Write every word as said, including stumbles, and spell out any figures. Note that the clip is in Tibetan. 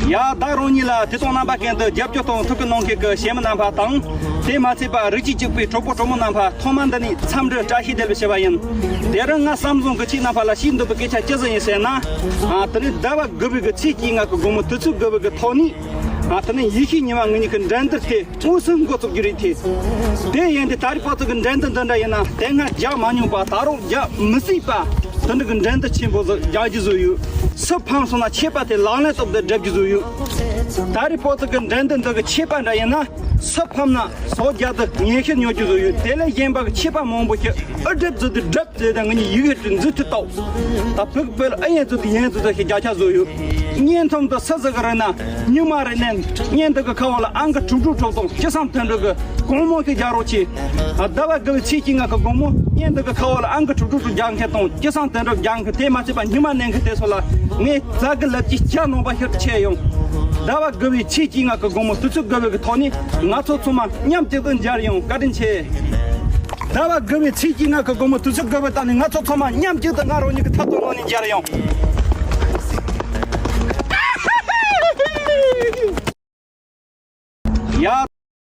ཡ། ད་རང་ཉིད་ལ་དེ་དང་རྣམ་པ་ཀུན་ཏུ་རྒྱབ་སྐྱོར་དང་ཐུགས་ཁུར་གནང་མཁན་གྱི་གཞས་མི་རྣམ་པ་དང་། དེ་མ་ཚད་པ་རིགས་རྒྱུད་གཅིག་པའི་གྲོགས་པོ་གྲོགས་མོ་རྣམ་པ་ཐོག་མ་འདི་ནས་འཚམས་འདྲི་བཀྲ་ཤིས་བདེ་ལེགས་ཞུ་བ་ཡིན། དེ་རིང་ང་བསམ་བཟང་གི་ཁྱེད་རྣམ་པ་ལ་བཤད་འདོད་པའི་སྐད་ཆ་ཅི་ཟིག་ཡིན་ཟེར་ན། ཨ། དེ་ནི་ཟླ་བ་དགུ་པའི་གི་ཚེས་བཅོ་ལྔ་གི་དགོང་མོ་དུས་ཚོད་དགུ་པའི་གི་ཐོག་ནས། ཨ། དེ་ནི་ཡེ་ཤུའི་ཉི་མ་ངེད་གཉིས་ཀྱི་འགྲན་བསྡུར་དེ་དངོས་སུ་འགོ་བཙུགས་རྒྱུ་རེད་དེ། དེ་ཡིན་དུས་ད་རེས་བར་དུ་གི་འགྲན་བསྡུར་འདི་འདྲ་ཡིན་ན་དེ་སྔ་རྒྱག་མ་མྱོང་པ། ད་རུང་རྒྱག་མི་སྲིད་པ། དེ་འདྲ་གི་འགྲན་བསྡུར་ཆེན་པོ་ཟིག་རྒྱག་རྒྱུ་བཟོ་ཡོད། སུ་ཕམ་སོང་ན་ཆད་པ་དེ་ལག་ལེན་ཐོག་ཏུ་སྒྲུབ་རྒྱུ་བཟོ་ཡོད། ད་རེས་བར་དུ་གི་འགྲན་བསྡུར་འདི་གི་ཆད་པ་འདྲ་ཡིན་ན། སུ་ཕམ་ན་སོ་བརྒྱ་དུ་ངེས་ཤེས་ཉོ་རྒྱུ་བཟོ་ཡོད། དེ་ལས་གཞན་པ་གི་ཆད་པ་མང་པོ་ཞིག་ཨུ་སྒྲུབ་བཟོ་དུས་སྒྲུབ་ཟེར་དང་ངེད་གཉིས་ཡི་གེ་འཛུལ་ཐུབ་ཐོག་ད་ཕུག་བོད་ཨ་ཡན་ཚོ་དེ་ཡན་ཚོ་དེ་ཞིག་རྒྱ་ཆ་བཟོ་ཡོད། བརྙན་ཐུང་དུ་སུ་ཟིག་གི་རེད་ན། ཉི་མ་རེ་ནས་བརྙན་དེ་གི་ཁ་འོག་ལ་ཨང་ཀི་དྲུག་དྲུག་དྲུག་དང་བཅུ་གསུམ་དོན་དྲུག་གི་གོང་མོ་ཞིག་རྒྱག་རོགས་གྱིས། ཟླ་བ་དགུ་པའི་ཚེས་བཅོ་ལྔ་གི་དགོང་མོ་བརྙན་དེ་གི་ཁ་འོག་ལ་ཨང་ཀི་དྲུག་དྲུག་དྲུག་རྒྱག་མཁན་དང་བཅུ་གསུམ་དོན་དྲུག་རྒྱག་མཁན། དེ་མ་ཚད་པ་ཉི་མ་གནོན་མཁན་དེ་ཚོ་ལ་ངས་ཙག་གི་ལབ་ཀྱི་སྐྱ་ནང་པ་ཤོར་ཆེ་ཡོང་། ཟླ་བ་དགུ་པའི་ཚེས་བཅོ་ལྔ་གི་དགོང་མོ་དུས་ཚོད་དགུ་པའི་གི་ཐོག་ནས་ང་ཚོ་ཚང་མ་མཉམ་གཅིག་ཏུ་མཇལ་ཡོང་། བཀའ་དྲིན་ཆེ། ཟླ་བ་དགུ་པའི་ཚེས་བཅོ་ལྔ་གི་དགོང་མོ་དུས་ཚོད་དགུ་པའི་སྟེང་ནས་ང་ཚོ་ཚང་མ་མཉམ་གཅིག་ཏུ་ང་རང་ཉིད་ཀྱི་ཐབ་ཚང་ནང་ནས་མཇལ་ཡོང་།